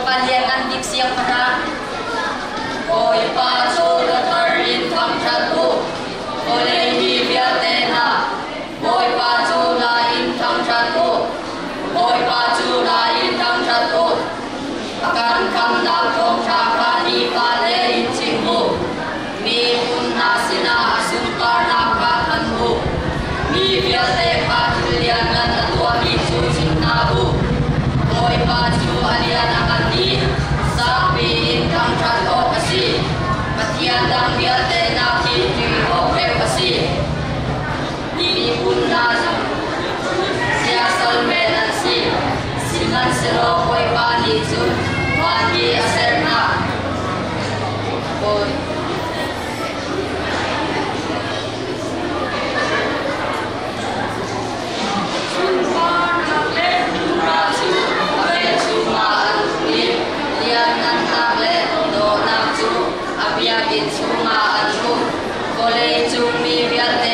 Bawipa lianngan bik siangpahrang. Bawipa cu hla thar in thangṭhat u, vawlei mi vialte hna. Bawipa cu hla in thangṭhat u, Bawipa cu hla in thangṭhat u. A kan khamnak thawngṭha kha nifate in chim u. Miphun hna sinah a sunparnak kha thanh u. Mi vialte kha thil lianngan a tuahmi cu chim hna u. Bawipa cu a lian a ngan i sangpi in thangṭhat awk a si. Pathian dang vialte nakin ṭih awk deuh a si. Miphun hna cu siasal men an si, sihmanhsehlaw Bawipa nih cun van hi a ser hna. Bawi. Sunparnak le rumra cu a velchum ah an um i lianngannak le dawhnak cu a biakinn chungah an um. Vawleicung mi vialte